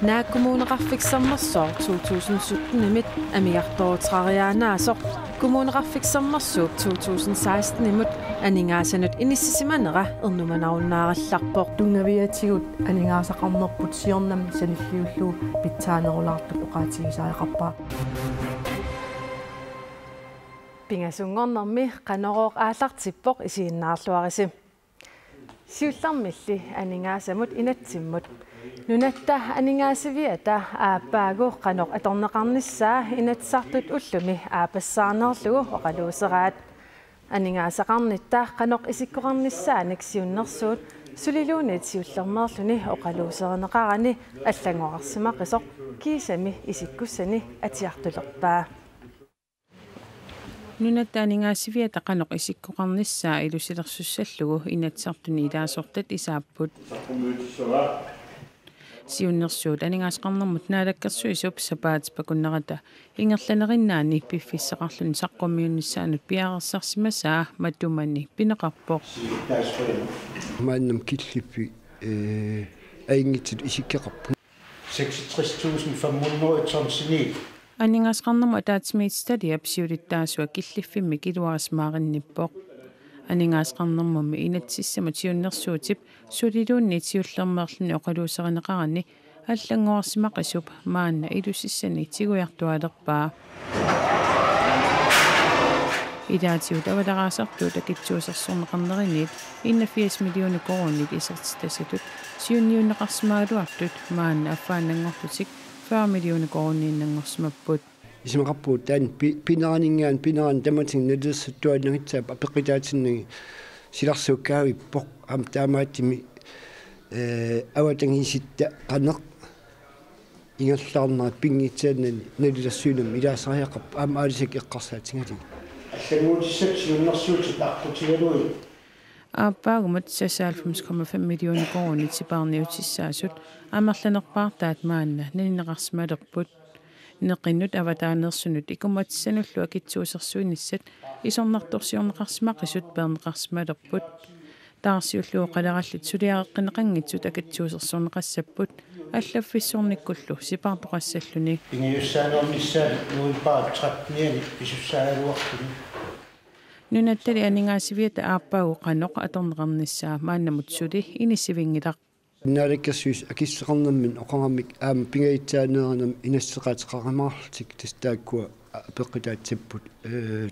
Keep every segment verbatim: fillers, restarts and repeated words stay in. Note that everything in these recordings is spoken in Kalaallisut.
Naak Kommuneqarfik Sermersooq to tusind sytten-imit amigartooruteqariaannaasoq Kommuneqarfik Sermersuup to tusind seksten-imut aningaasanut inissisimanera ernumanarunnaarallarpoq. Tunngaviatigut aningaasaqarnerput siornami sanilliullugu pitsaanerulaartup oqaatigisariaqarpara. Pingasunngornermi Qanorooq aallartippoq, isiginnaarluarisi. Siullermilli aningaasamut inatsimmut. Nunatta aningaasiviata aappaagu qanoq atorneqarnissaa Inatsisartut ullumi aappassaanerlugu oqaluuseraat. Aningaasaqarnitta qanoq isikkoqarnissaanik siunnersuut suliluunniit siullermeerluni oqaluuserineqarani allanngorarsimaqisoq kiisami isikkussani atiartulerpaa. Nunatta aningaasiviata qanoq isikkoqarnissaa ilusilersussallugu Inatsisartuni ilaasortat isaapput. Siunnersuut aningaasaqarnermut Naalakkersuisup sapaatip akunnerata ingerlanerinnaani piffissaqarluni saqqummiunnissaanut piareersarsimasaa matumani pineqarpoq. Maannamut killiffiit, ee, ajunngitsutut isikkoqarput. Seksogtres tusind fem hundrede tonsinik. Aningaasaqarnermut ataatsimiititaliap siulittaasua killiffimmik iluarisimaarinnippoq. Aningaasaqarnermummi inatsisissamut siunnersuutip suliluunniit siullermeerluni oqaluuserineqarani allanngorarsimaqisup maanna ilusissani tigujartuaalerpaa. Ilaatigut avaleraasartuut akitsuusersorneqarneriniit enogfirs millioner koruunit isertitasatut siunniunneqarsimagaluartut maanna affaannanngorlutik fyrre millioner koruuniinnanngorsimapput. Isumaqarpugut taanna pi-, pineraninngaanniit pinerani tamatigut nalilersuttuaannanngitsoq apeqqutaatinnagit silarsuukkaavippoq, aamma taamaattumik, ee, avatangiisitta qanoq ingerlaarnerat pinngitsaannani nalilersuinermi ilaasariaqarpoq, aamma aalisakkat eqqarsaatigalugit. Allannguutissat siunnersuutit aqqutigalugit. Aappaagumut seksoghalvfems komma fem millioner koruunit sipaarniutissaasut amerlanerpaartaat maanna nalineqarsimalerput. Neqinnut avataaneersunut ikummatissanullu akitsuusersuinissat isornartorsiorneqarsimaqisut peerneqarsimalerput. Taarsiullu oqalerallit suliareqqinneqanngitsut akitsuusersorneqassapput allaffissornikkullu sipaartoqassalluni. Pingajussaanernissaa novembarip trettenianni pisussaagaluarluni. Nunattali aningaasiviata aappaagu qanoq atorneqarnissaa maannamut suli inissivinngilaq. Naalakkersuisut akissaqarnermini oqaramik aamma pingajussaaneranami inasseqaateqarumaarlutik tassa taakkua apeqqutaassapput, ee,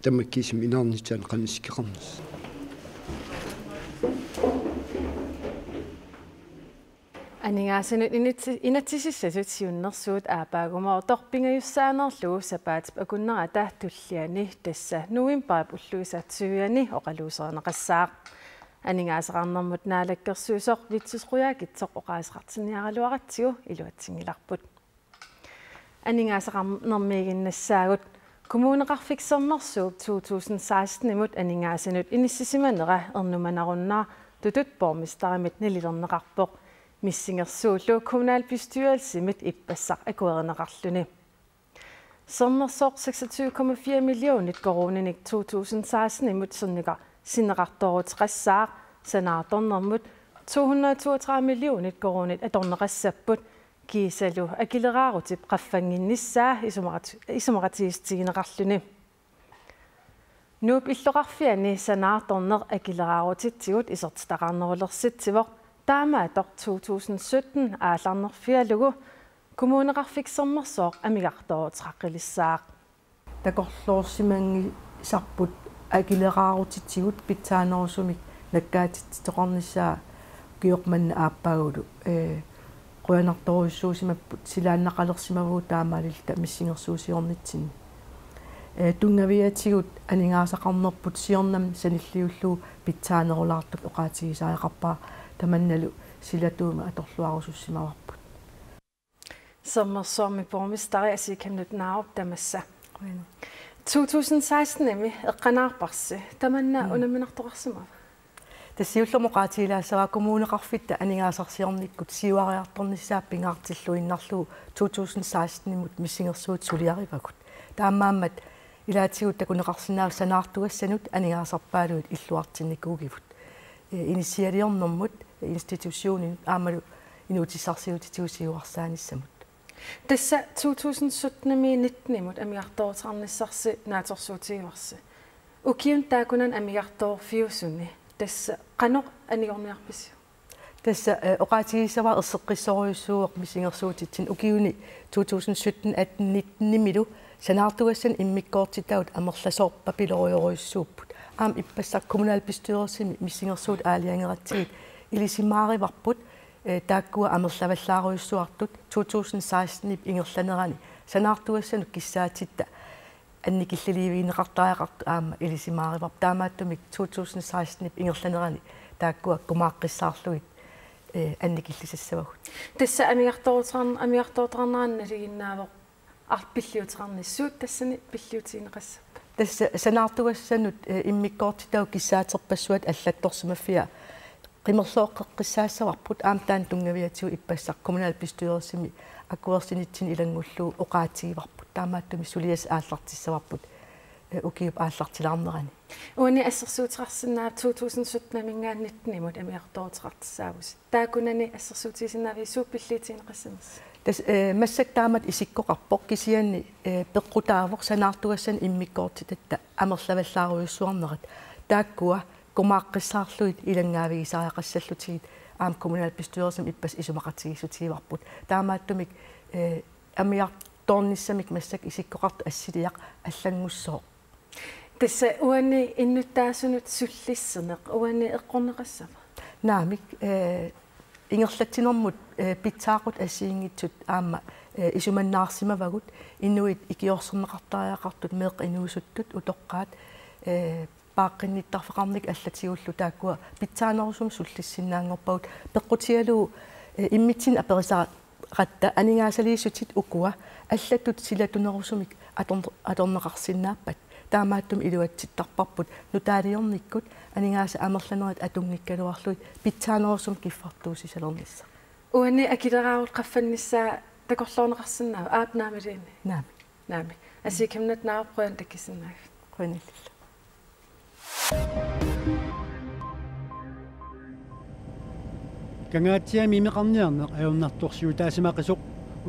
tamakkiisumik inernissaanut qanoq isikkoqarnissaa. Aningaasanut inatsi-, inatsisissatut siunnersuut aappaagumoortoq pingajussaanerlugu sapaatip akunnerata tulliani, tassa novembarip ulluisa tyviani oqaluuserineqassaaq. Aningaasaqarnermut naalakkersuisoq Vittus Qujaukitsoq oqaaseqartinniaraluaratsigu iluatsinngilarput. Aningaasaqarnermiiginnassaagut. Kommuneqarfik Sermersuup to tusind seksten-imut aningaasanut inissisimanera ernumanarunnaartutut borgmesterimit nalilerneqarpoq. Missingersuullu kommunalbestyrelsimit ippassaq akuerineqarluni. Sermersooq seksogtyve komma fire millionit koruuninik to tusind seksten-imut sinneqa-, sinneqartooruteqassaaq. Sanaartornermut to hundrede toogtredive millionit koruunit atorneqassapput. Kiisalu akileraarutip qaffanginnissaa isumaqat-, isumaqatigiissutigineqarluni. Nuup illoqarfiani sanaartorneq akileraarutitsigut isertitaqarnerulersitsivoq, taamaattoq to tusind sytten aallarnerfigalugu Kommuneqarfik Sermersooq amigartooruteqaqqilissaaq. Takorloorsimanngisarput akileraarutitsigut pitsaanerusumik nakkaatitsitoqarnissaa ukioq manna aappaagulu, ee, qujanartorujussuusimapput, silaannaqalersimavugut taamaalilluta missingersuusiornitsinni. Ee, tunngaviatigut aningaasaqarnerput siornami sanilliullugu pitsaanerulaartup oqaatigisariaqarpara, tamannalu silatuumik atorluarusussimavarput. Sermersuarmi borgmesteri Asii Chemnitz Narup tamassa. Qujanaq. To tusind seksten-imi eqqaanaarparsi, tamanna Mm. unamminartoqarsimava? Tassa siullermik oqaatigilaassavara kommuneqarfitta aningaasarsiornikkut siuariartornissaa pingaartilluinnarlugu to tusind seksten-imut missingersuutit suliarivagut. Taamaammat ilaatigut takuneqarsinnaavoq sanaartugassanut aningaasarpaaluit illuartinnikuugivut. Ee, inissialiornermut, institutioninut aammalu inuutissarsiutitigut siuarsaanissamut. Tassa to tusind sytten-imiit nitten-imut amigartooruteqarnissarsi naatsorsuutigivarsi. Ukiuni taakkunani amigartoorfiusuni tassa qanoq anigorniarpisiuk? Tassa, eh, oqaatigissavara erseqqissorujussuuvoq missingersuutitsinni ukiuni to tusind sytten atten nitten-imilu sanaartugassanik immikkoortitavut amerlasoorpapilorujorujussuupput. Aamma ippassaq kommunalbestyrelsimi missingersuutit aalajangeratsigit ilisimaarivarput, eh, taakkua amerlavallaarujussuartut to tusind seksten-ip ingerlanerani sanaartugassanut kissaatitta annikilliliivigineqartariaqartut aamma ilisimaarivarput. Taamaattumik to tusind seksten-ip ingerlanerani taakkua kumaaqqissaarlugit, eh, annikillisassavagut. Tassa amigartooruteqarn-, amigartooruteqarnerani nalinginnaavoq ar-, pilliuteqarnissaq, suut tassani pilliutigineqassappat? Tassa sanaartugassanut, eh, immikkoortitavut kissaaterpassuit allattorsimaffia qimerlooqqeqqissaassavarput, aamma taanna tunngaviatigut ippassaq kommunalbestyrelsimi akuersinitsinni ilanngullugu oqaatigivarput. Taamaattumik suliassaq aallartissavarput, eh, ukiup aallartilaarnerani. Uani assersuuteqarsinnaavoq to tusind sytten-imiit nitten-imut amigartooruteqartissaavusi. Taakkunani assersuutigisinnaaviuk suut pilliutigineqassanersut? Tassa, eh, massakkut taamatut isikkoqarpoq, kisianni, eh, peqqutaavoq sanaartugassanik immikkoortitatta amerlavallaarujussuarnerat. Taakkua kumaaqqissaarlugit ilanngaavigisariaqassallutigit aamma kommunalbestyrelsimi ippassaq isumaqatigiissutigivarput. Taamaattumik, eh, amigartoornissamik massakkut isikkoqartoq assiliaq allanngussooq. Tassa uani innuttaasunut sullissineq uani eqqorneqassava? Naamik, eh, ingerlatsinermut, eh, pitsaaqutaq assigiinngitsut aamma, eh, isumannaarsimavagut, inuit ikiorserneqartariaqartut, meeqqat inuusuttut, utoqqaat, eh, paaqqinnittarfeqarnikkut allatigullu taakkua pitsaanerusumik sullissinnaanngorpagut. Peqqutigalugu, eh, immitsinnut aperisaratta aningaasaliissutit ukua allatut silatunerusumik atorn-, atorneqarsinnaappat. Taamaattumik iluatsittarparput nutaaliornikkut aningaasat amerlanerit atunngikkaluarlugit pitsaanerusumik kiffartuussisalernissaq. Uani akileraarutta qaffannissaa takorloorneqarsinnaavoq, aap, naamik? Naamik. Naamik. Asii Chemnitz, naak qujan takusinnaagatsigit. Qujanarlu. Kangaatsiami imeqarniarneq ajornartorsiutaasimaqisoq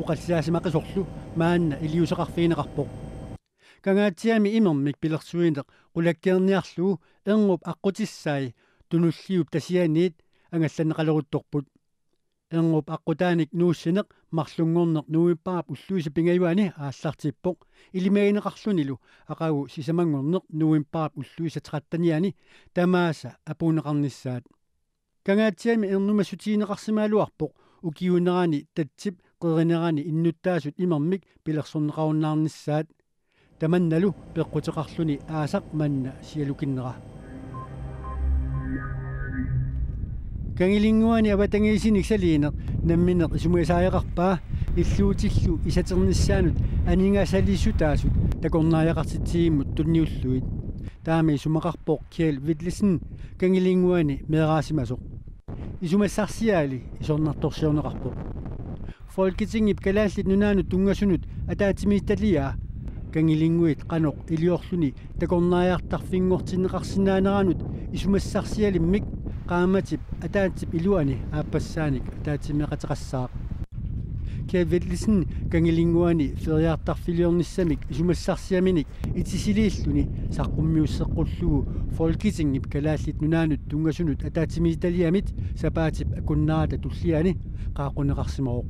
oqallisaasimaqisorlu maanna iliuuseqarfigineqarpoq. Kangaatsiami imermik pilersuineq qulakkeerniarlugu erngup aqqutissai Tunulliup Tasianiit angallanneqaleruttorput. Erngup aqqutaanik nuussineq marlunngorneq novembarip ulluisa pingajuani aallartippoq, ilimagineqarlunilu aqagu sisamanngorneq novembarip ulluisa tretteniani tamaasa apuunneqarnissaat. Kangaatsiami ernumassutigineqarsimagaluarpoq ukiuunerani tatsip qerinerani innuttaasut imermik pilersorneqarunnaarnissaat. Tamannalu peqquteqarluni aasaq manna sialukinnera. Kangilinnguani avatangiisinik saliineq nammineq isumagisariaqarpaa illuutillu isaternissaanut aningaasaliissutaasut takornariaqartitsivimmut tunniullugit. Taama isumaqarpoq Kjeld Vetlesen Kangilinnguani meeraasimasoq. Isumassarsiaali isornartorsiorneqarpoq. Folketingip Kalaallit Nunaannut tunngasunut ataatsimiititaliaa Kangilinnguit qanoq iliorluni takornariartarfinngortinneqarsinnaaneranut isumassarsialimmik qaammatip ataatsip iluani aappassaanik ataatsimeeqateqassaaq. Kjeld Vetlesen Kangilinnguani feriartarfiliornissamik isumassarsiaminik itisiliilluni saqqummiusseqqullugu Folketingip Kalaallit Nunaannut tunngasunut ataatsimiititaliamit sapaatip akunnerata tulliani qaaqquneqarsimavoq.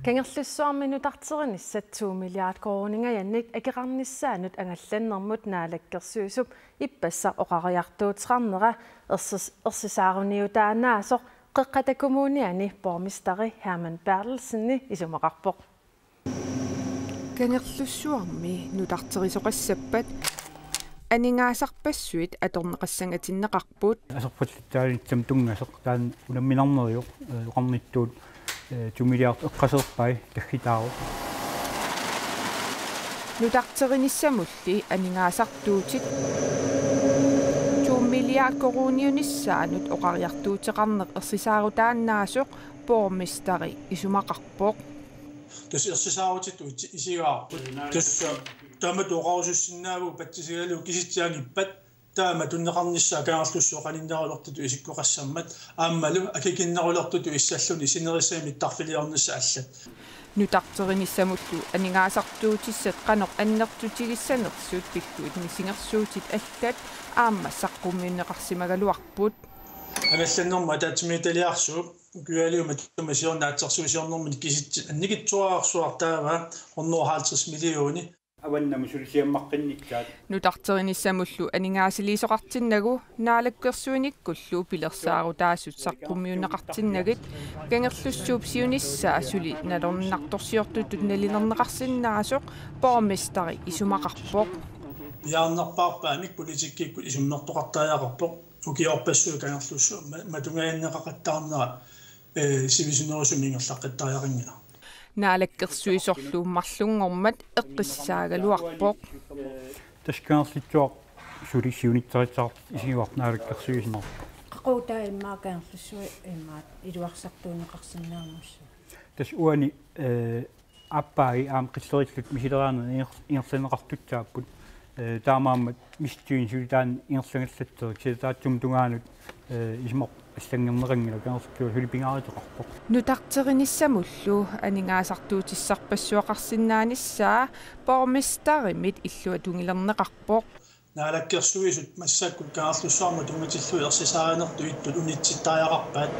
Kangerlussuarmi nutarterinissat to milliard koruuningajannik akeqarnissaanut angallannermut naalakkersuisup ippassaq oqariartuuteqarnera ersis-, ersisaaruniutaannaasoq Qeqqata Kommuniani borgmesteri Hermann Berthelsen isumaqarpoq. Kangerlussuarmi nutarterisoqassappat aningaasarpassuit atorneqassangatinneqarput. Aserpallattuaanitsamut tunngasoq taanna unamminarneriuvoq, eh, oqarnittut, eh, to milliard eqqaseerpai taggitaavoq. Nutarterinissamulli aningaasartuutit to milliard koruuniunissaanut oqariartuuteqarneq ersisaarutaannaasoq borgmesteri isumaqarpoq. Tassa ersisaarutitut iti-, isigaarput. Tassa taamatut oqarusussinnaavugut patsisigalugu kisitsianngippat Taama tunneqarnissaa Kangerlussuup qaninnerulertutut isikkoqassammat aammalu akikinnerulertutut issalluni sinerissami mittarfiliornissaq allat. Nutarterinissamullu aningaasartuutissat qanoq annertutigissanersut pillugu misigersuutit allat aamma saqqummiunneqarsimagaluarput. Angallannermut ataatsimiititaliarsuup ukiualiummat tuma siorna atsersuusiornermini kisitsit annikitsuararsuartaavaa hundrede og halvtreds millioner. Avannamut sulisiammaqqinnikkaat. Nutarterinissamullu aningaasaliisoqartinnagu naalakkersuinikkullu pilersaarutaasut saqqummiunneqartinnagit Kangerlussuup siunissaa suli nalorninartorsiortutut nalilerneqarsinnaasoq borgmesteri isumaqarpoq. Piaarnerpaarpaamik politikkikkut isummertoqartariaqarpoq ukiorpassuit Kangerlussuup ma-, matunngaanneqaqattaarnera, ee, sivisunerusumik ingerlaqqittariaqanngilaq. Naalakkersuisorlu marlunngormat eqqissisaagaluarpoq. Tassa Kangerlussuaq suli siunissarsiortut isigivarput naalakkersuisunut. Qaqugu taava immaqa Kangerlussuaq immaqa iluarsartuunneqarsinnaanngussaaq. Tassa uani, ee, aappaagu aamma qillerillutik misileraaneri inger-, ingerlanneqartussaapput, ee, taamaammat misissuineq suli taanna ingerlagallatseq, kisianni taassuma tungaanut, ee, isumaqarpoq allanngerneqanngilaq, Kangerlussuaq suli pingaaruteqarpoq. Nutarterinissamullu aningaasartuutissarpassuaqarsinnaanissaa borgmesterimit illuatungilerneqarpoq. Naalakkersuisut massakkut Kangerlussuarmut tunngatillugu ersisaarinertut ittut unitsittariaqarpaat.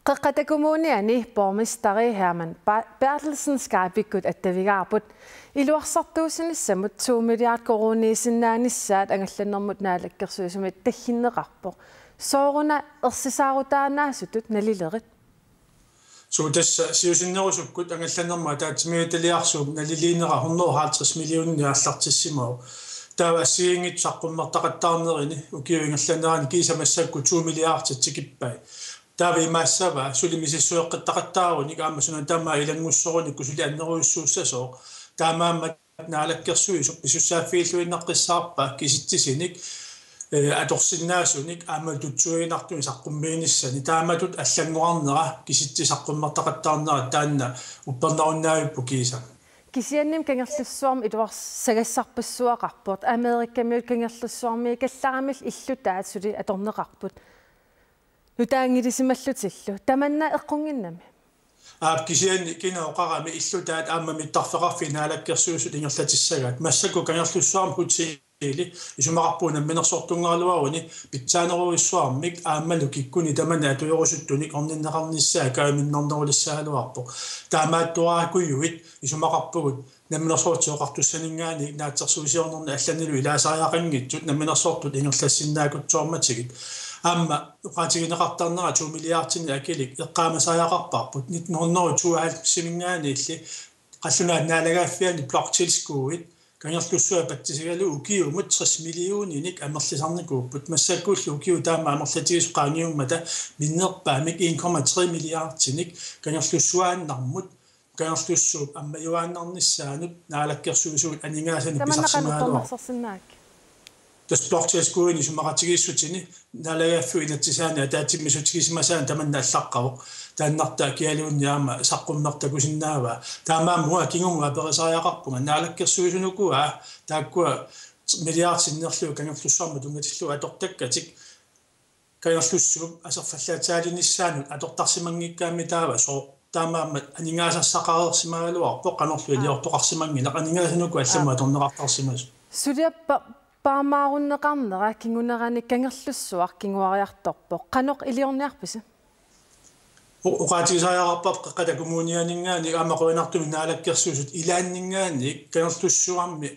Qeqqata Kommuniani borgmesteri Hermann Ba-, Berthelsen Skypekkut attavigaarput. Iluarsartuussinissamut to milliard koruuniisinnaanissaat angallannermut naalakkersuisumit tagginneqarpoq. Sooruna ersisaarutaannaasutut nalilerit? Suu, tassa siusinnerusukkut angallannermut ataatsimiititaliarsuup naliliinera hundrede og halvtreds millioner aallartissimavoq. Taava assigiinngitsut saqqummertaqattaarnerini ukiup ingerlanerani kiisa massakkut to milliardit tikippai. Taava imaassavaa suli misissueqqittaqattaarunik aamma suna tamaat ilanngussorunikku suli annerujussuussasoq. Taamaammat naalakkersuisup pisussaaffigilluinnaqqissaarpaa kisitsisinik, ee, atorsinnaasunik aamma tutsuiginartunik saqqummiinissani. Taamatut allanngorarnera kisitsit saqqummertaqattaarnerat taanna uppernarunnaavippoq kiisa. Kisiannimi Kangerlussuarmi iluarsagassarpassuaqarpoq, Amerikamiut Kangerlussuarmiikkallaramillu illutaat suli atorneqarput. Nutaanngilisimallutillu. Tamanna eqqunnginnami? Aap, kisianni kina oqarami illutaat aamma mittarfeqarfiit naalakkersuisut ingerlatissagaat. Massakkut Kangerlussuarmi hoteli isumaqarpunga namminersortunngaraluaruni pitsaanerujussuarmik aammalu kikkunnit tamanit atulerusuttunik orninneqarnissaa kajuminnarnerulissagaluarpoq. Taamaattuarakujuit isumaqarpugut Namminersorlutik Oqartussaninngaanniit naatsorsuusiornerni allanilu ilaasariaqanngitsut namminersortut ingerlassinnaakutsoormatigit. Aamma oqaatigineqartarnera to milliardinik akilik eqqaamasariaqarparput. Nitten hundrede og tooghalvfemsiminngaanniilli qallunaat naalagaaffianni bloktilskuddit Kangerlussuaq patsisigalugu ukiumut tres millioninik amerlisarnikuupput. Massakkullu ukiut taama amerlatigisut qaangiummata minnerpaamik en komma tre milliardinik Kangerlussuaannarmut Kangerlussuup ammajuaannarnissaanut naalakkersuisut aningaasanik. Tamanna qanoq pisarsimagaluarput. Uppernarsarsinnaaviuk? Tassa bloktilskuddinik isumaqatigiissutini naalagaaffiup inatsisaani ataatsimiissutigisimasaani tamanna allaqqavoq. Taannartaa kialuunniit aamma saqqummertaq takusinnaavaa. Taamaammat uanga kingumut aperisariaqarpunga naalakkersuisunukua taakkua milliardit sinnerlugit Kangerlussuarmut tunngatillugu atortakkatik Kangerlussuup aserfallatsaalinissaanut atortarsimanngikkaammi taava sooq? Taamaammat aningaasassaqareersimagaluarpoq, qanorlu iliortoqarsimanngilaq, aningaasanukua allamut atorneqartarsimasut. Suliappa paamaarunneqarnera kingunerani Kangerlussuaq kinguariartorpoq. Qanoq iliorniarpisi? O-, oqaatigisariaqarparput Qeqqata Kommunianinngaanniit aamma qujanartumik naalakkersuisut ilaanninngaanniit Kangerlussuarmi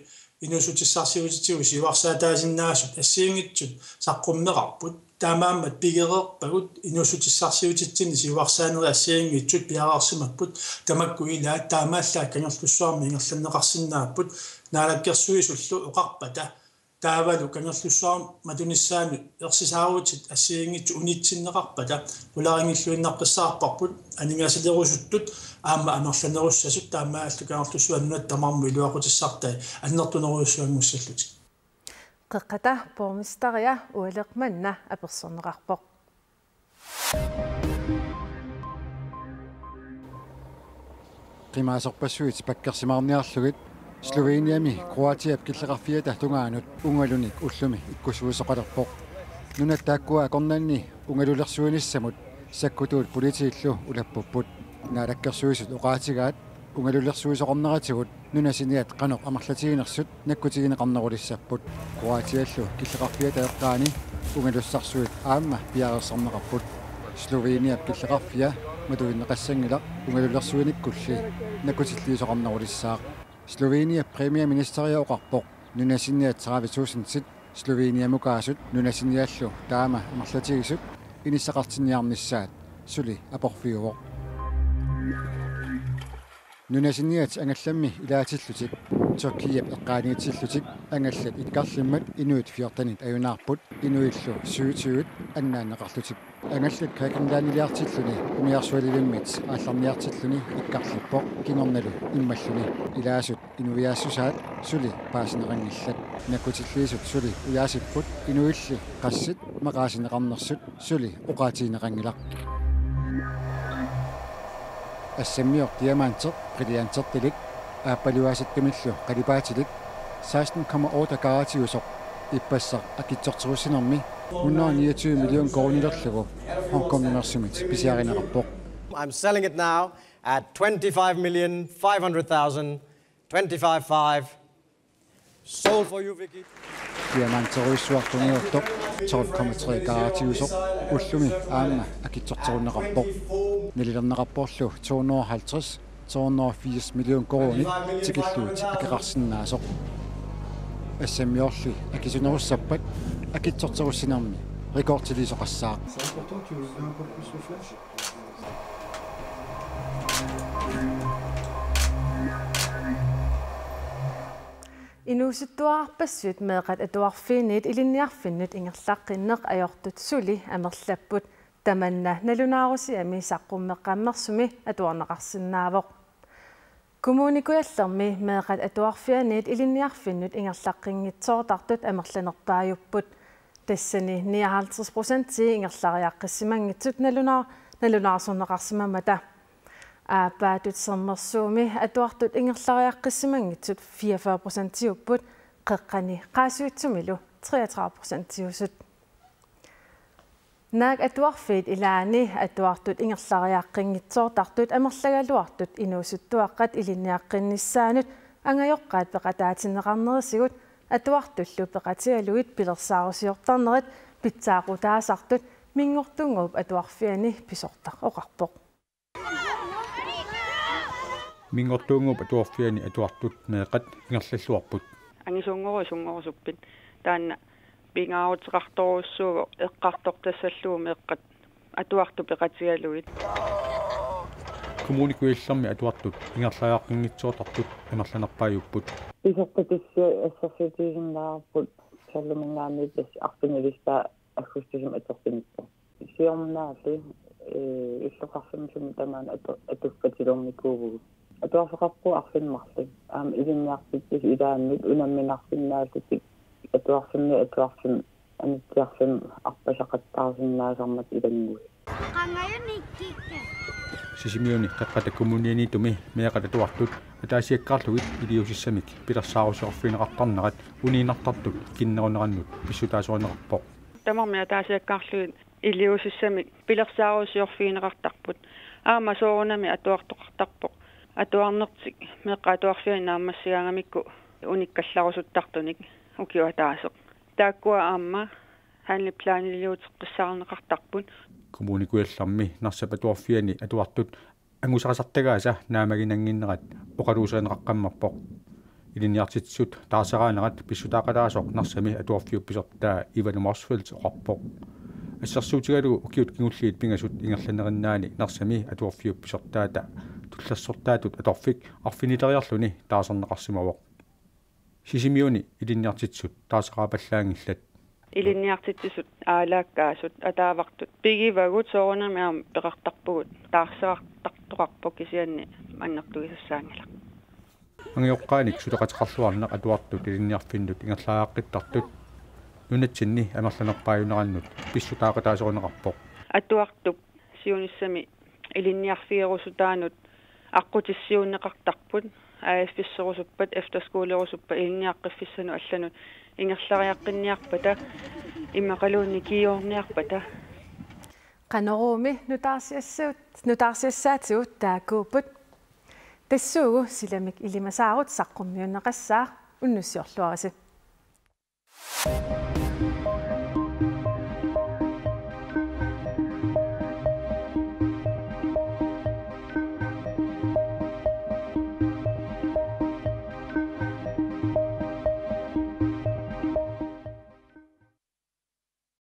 inuussutissarsiutitigut siuarsaataasinnaasut assigiinngitsut saqqummeqarput. Taamaammat pigereerpagut inuussutissarsiutitsinni siuarsaanerit assigiinngitsut piareersimapput, tamakku ilaat taamaallaat Kangerlussuarmi ingerlanneqarsinnaapput naalakkersuisullu oqarpata. Taavalu Kangerlussuarmut matunissaanut ersisaarutit assigiinngitsut unitsinneqarpata qularinngilluinnaqqissaarparput aningaasalerusuttut aamma amerlanerussasut taamaallu Kangerlussuaq nunatta tamarmut iluaqutissartai annertunerujussuanngussallutik. Qeqqata borgmesteria Ualeq manna apersorneqarpoq. Qimaasorpassuit pakkersimaarniarlugit Sloveniami Kroatiap killeqarfiata tungaanut ungalunik ullumi ikkussuisoqalerpoq. Nunat taakkua akornanni ungalulersuinissamut sakkutuut politiillu ulappupput. Naalakkersuisut oqaatigaat ungalulersuisoqarneratigut nunasiniat qanoq amerlatiginersut nakkutigineqarnerulissapput. Kroatiallu killeqarfiata eqqaani ungalussarsuit aamma piareersarneqarput. Sloveniap killeqarfia matuinneqassanngilaq ungalulersuinikkulli nakkutilliisoqarnerulissaaq. Sloveniap premierministeria oqarpoq nunasiniat tredive tusindit Sloveniamukaasut nunasiniallu taama amerlatigisut inissaqartinniarnissaat suli aporfiuvoq. Nunasiniat angallammi ilaatillutik Tyrkiap eqqaaniitillutik angallat ikkarlimmat inuit fjortenit ajunaarput, inuillu syvogtyvet annaanneqarlutik. Angallat Grækenlandiliartilluni umiarsualivimmit aallarniartilluni ikkarlippoq kingornalu immalluni. Ilaasut inuiaassusaat suli paasineqanngillat. Nakkutilliisut suli ujaasipput, inuilli qassit maqaasineqarnersut suli oqaatigineqanngilaq. Assammioq diamanti, brillantertilik, aappaluaasattumillu qalipaatilik, seksten komma otte karatiusoq ippassaq akitsorterussinermi hundrede niogtyve million koruunilerlugu Hongkongimeersumit pisiarineqarpoq. I'm selling it now at twenty-five million five hundred thousand, twenty-five five. Sold for you, Vicky. Diamanterujussuaq tungujortoq tolv komma tre karatiusoq ullumi aamma akitsorterunneqarpoq. Nalilerneqarporlu to hundrede og halvtreds, to hundrede og firs million koruunit tikillugit akeqarsinnaasoq. Assammiorli akisunerussappat akitsorterussinermi rekordiliisoqassaaq. Inuusuttuararpassuit meeqqat atuarfianniit ilinniarfinnut ingerlaqqinneq ajortut suli amerlapput. Tamanna nalunaarusiami saqqummeqqammersumi atuarneqarsinnaavoq. Kommune Kujallermi meeqqat atuarfianniit ilinniarfinnut ingerlaqqinngitsoortartut amerlanerpaajupput. Tassani nioghalvtreds procentii ingerlariaqqissimanngitsut nalunaa-, nalunaarsorneqarsimammata. Aappaattut Sermersuumi atuartut ingerlariaqqissimanngitsut fireogfyrre procentiupput, Qeqqani Qaasuitsumilu treogtredive procentiusut. Naak atuarfiit ilaanni atuartut ingerlariaqqiinngitsoortartut amerlagaluartut inuusuttuaqqat ilinniaqqinnissaannut angajoqqaat peqataatinneqarnerisigut atuartullu peqatigalugit pilersaarusiortarnerit pitsaaqutaasartut Minngortuunnguup Atuarfiani pisortaq oqarpoq. Minngortuunnguup Atuarfiani atuartut meeqqat ingerlalluarput. Angisuunngoruit sunngorusuppiit, taanna pingaaruteqartorujussuuvoq eqqartortassallugu meeqqat atuartut peqatigalugit. Kommune Kujallermi atuartut ingerlariaqqiinngitsoortartut amerlanerpaajupput. Pisortatissiat assersuutigisinnaasarput, soorluminngaanniit tassa arfinilissaa aggustusimi atorfinippoq. Siornaalli, ee, illoqarfimmi sumi tamaani atu-, atuffatilernikuu. Atuarfeqarpugut arfineq-marluk. Aamma ilinniartitsisut ilaannut unamminarsinnaallutik atuarfimmiit atuarfimmi anitsiarfimmi arpasaqattaarsinnaasarmata ilannguit. Sisimiuni Qeqqata Kommunianiittumi meeqqat atuartut ataasiakkaarlugit iliuusissamik pilersaarusiorfigineqartarnerat uniinnartartut kinnerunerannut pissutaasorineqarpoq. Tamarmik ataasiakkaarlugit iliuusissamik pilersaarusiorfigineqartarput. Aamma soorunami atuartoqartarpoq. Atuarnertik meeqqat atuarfianni naammassigaangamikku unikkallarusuttartunik ukioq ataaseq. Taakkua aamma handleplaniliuteqqissaarneqartarput. Kommune Kujallermi Narsap Atuarfiani atuartut angusaqasartagaasa naammaginannginnerat oqaluuserineqaqqammerpoq. Ilinniartitsisut taarseraanerat pissutaaqataasoq Narsami atuarfiup pisortaa Ivan Motzfeldt oqarpoq. Assersuutigalugu ukiut kingulliit pingasut ingerlanerinnaani Narsami atuarfiup pisortaata tullersortaatut atorfik arfinileriarluni taarserneqarsimavoq. Sisimiuni ilinniartitsisut taarseraappallaanngillat. Ilinniartitsisut aalaakkaasut ataavartut pigivagut, soorunami aamma peqartarpugut taarserartartoqarpoq, kisianni annertugisassaanngilaq. Angajoqqaanik suleqateqarluarneq atuartut ilinniarfinnut ingerlariaqqittartut nunatsinni amerlanerpaajunerannut pissutaaqataasorineqarpoq. Atuartup siunissami ilinniarfigerusutaanut aqqutissiuunneqartarput. A F-issorusuppat, efterskolerusuppat ilinniaqqiffissanut allanut ingerlariaqqinniarpata immaqaluunniit kiiorniarpata. Qanoruumi nutaarsiassaat-, nutaarsiassaatigut taakkuupput. Tassuugu silamik ilimasaarut saqqummiunneqassaaq, unnussiorluarisi.